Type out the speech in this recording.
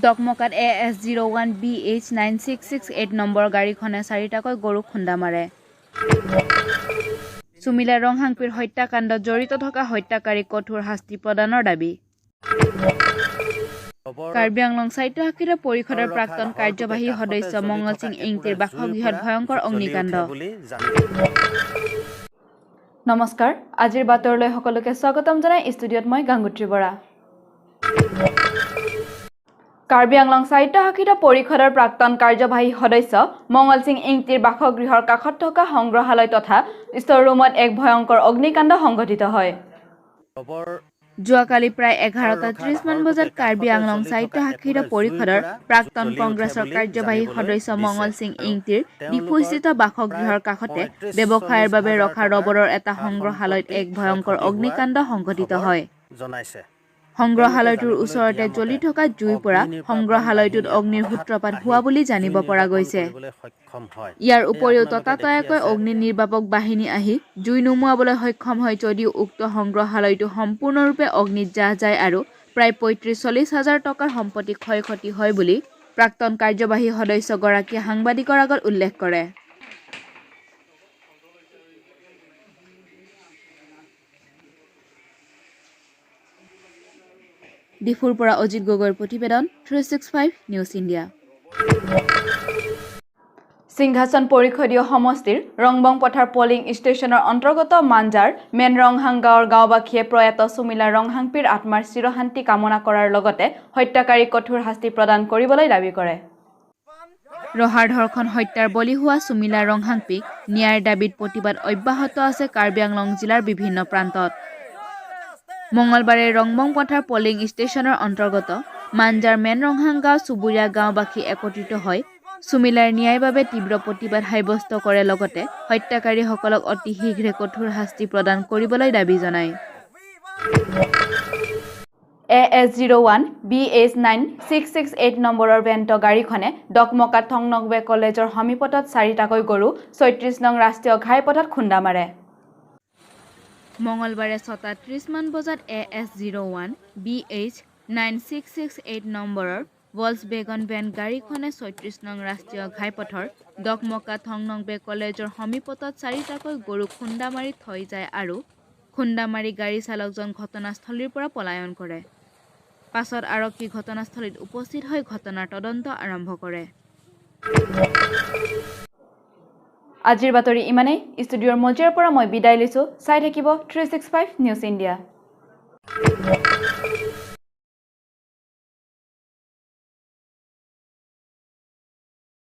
ডকমকাত AS 01 BH 9668 number গাড়ীখনে চাৰিটাকৈ গৰুক খুন্দা মাৰে। চুমিলা ৰংহাংপীৰ হত্যাকাণ্ডত জড়িত থকা হত্যাকাৰীক কঠোৰ শাস্তি প্ৰদানৰ দাবী। কাৰ্বি আংলং স্বায়ত্তশাসিত পৰিষদৰ প্ৰাক্তন কাৰ্যবাহী সদস্য মংগল সিং ইংতিৰ বাসগৃহত ভয়ংকৰ অগ্নিকাণ্ড। নমস্কাৰ, আজিৰ বাতৰিলৈ সকলোকে স্বাগতম জনাই ষ্টুডিঅ'ত মই গাংগুত্ৰী বৰা। কাৰ্বি আংলং স্বায়ত্তশাসিত পৰিষদৰ প্ৰাক্তন কাৰ্যবাহী সদস্য মংগল সিং ইংতিৰ বাসগৃহৰ কাষত থকা সংগ্ৰহালয় তথা ষ্ট'ৰ ৰুমত এক ভয়ংকৰ অগ্নিকাণ্ড সংঘটিত হয়। যোৱাকালি প্ৰায় 11টা 30মান বজাত কাৰ্বি আংলং স্বায়ত্তশাসিত পৰিষদৰ প্ৰাক্তন কংগ্ৰেছৰ কাৰ্যবাহী সদস্য মংগল সিং ইংতিৰ ডিফুস্থিত বাসগৃহৰ কাষতে ব্যৱসায়ৰ বাবে ৰখা ৰবৰৰ এটা সংগ্ৰহালয়ত এক ভয়ংকৰ অগ্নিকাণ্ড সংঘটিত হয়। জনাইছে। সংগ্ৰহালয়টোৰ ওচৰতে জ্বলি থকা জুইৰ পৰা সংগ্ৰহালয়টোত অগ্নিৰ সূত্ৰপাত হোৱা বুলি জানিব পৰা গৈছে। সক্ষম হয়। ইয়াৰ উপৰিও ততাতৈয়াকৈ অগ্নি নিৰ্বাপক বাহিনী আহি জুই নুমুৱাবলৈ সক্ষম হয় যদিও উক্ত সংগ্ৰহালয়টো সম্পূৰ্ণৰূপে অগ্নিত জাহ যায় আৰু প্ৰায় 35-40 হাজাৰ টকাৰ সম্পত্তি ক্ষয় ক্ষতি হয় বুলি প্ৰাক্তন কাৰ্যবাহী সদস্যগৰাকীয়ে সাংবাদিকৰ আগত উল্লেখ কৰে। ডিফুৰ পৰা অজিত গগৈৰ প্ৰতিবেদন, 365 নিউজ ইণ্ডিয়া। সিংহাসন পৰিষদীয় সমষ্টিৰ ৰংবং পথাৰ পলিং ষ্টেচনৰ অন্তৰ্গত মাঞ্জাৰ মেন ৰংহাং গাঁৱৰ গাঁওবাসীয়ে প্ৰয়াত সুমিলা ৰংহাংপীৰ আত্মাৰ চিৰশান্তি কামনা কৰাৰ লগতে হত্যাকাৰীক কঠোৰ শাস্তি প্ৰদান কৰিবলৈ দাবী কৰে। ৰহাৰ ধৰ্ষণ হত্যাৰ বলি হোৱা চুমিলা ৰংহাংপীক ন্যায়ৰ দাবীত প্ৰতিবাদ অব্যাহত আছে কাৰ্বি আংলং জিলাৰ বিভিন্ন প্ৰান্তত। মঙলবাৰে ৰংবং পথাৰ পলিং ষ্টেচনৰ অন্তৰ্গত মাঞ্জাৰ মেন ৰংহাং গাঁও চুবুৰীয়া গাঁওবাসী একত্ৰিত হৈ চুমিলাৰ ন্যায়ৰ বাবে তীব্ৰ প্ৰতিবাদ সাব্যস্ত কৰে, লগতে হত্যাকাৰীসকলক অতি শীঘ্ৰে কঠোৰ শাস্তি প্ৰদান কৰিবলৈ দাবী জনায়। AS 01 BH 9668 নম্বৰৰ ভেণ্ট গাড়ীখনে ডকমকা থংনকবে কলেজৰ সমীপত চাৰিটাকৈ গৰু 36 নং ৰাষ্ট্ৰীয় ঘাইপথত খুন্দা মাৰে। মঙলবাৰে 6টা 30মান বজাত AS 01 BH 9668 নম্বৰৰ ভল্ক্সৱেগন ভেন গাড়ীখনে 36 নং ৰাষ্ট্ৰীয় ঘাইপথৰ ডকমকা থংনকবে কলেজৰ সমীপত চাৰিটাকৈ গৰুক খুন্দা মাৰি থৈ যায় আৰু খুন্দা মাৰি গাড়ী চালকজন ঘটনাস্থলীৰ পৰা পলায়ন কৰে। পাছত আৰক্ষী ঘটনাস্থলীত উপস্থিত হৈ ঘটনাৰ তদন্ত আৰম্ভ কৰে। আজিৰ বাতৰি ইমানেই। ষ্টুডিঅ'ৰ মজিয়াৰ পৰা মই বিদায় লৈছোঁ। চাই থাকিব 365 নিউজ ইণ্ডিয়া।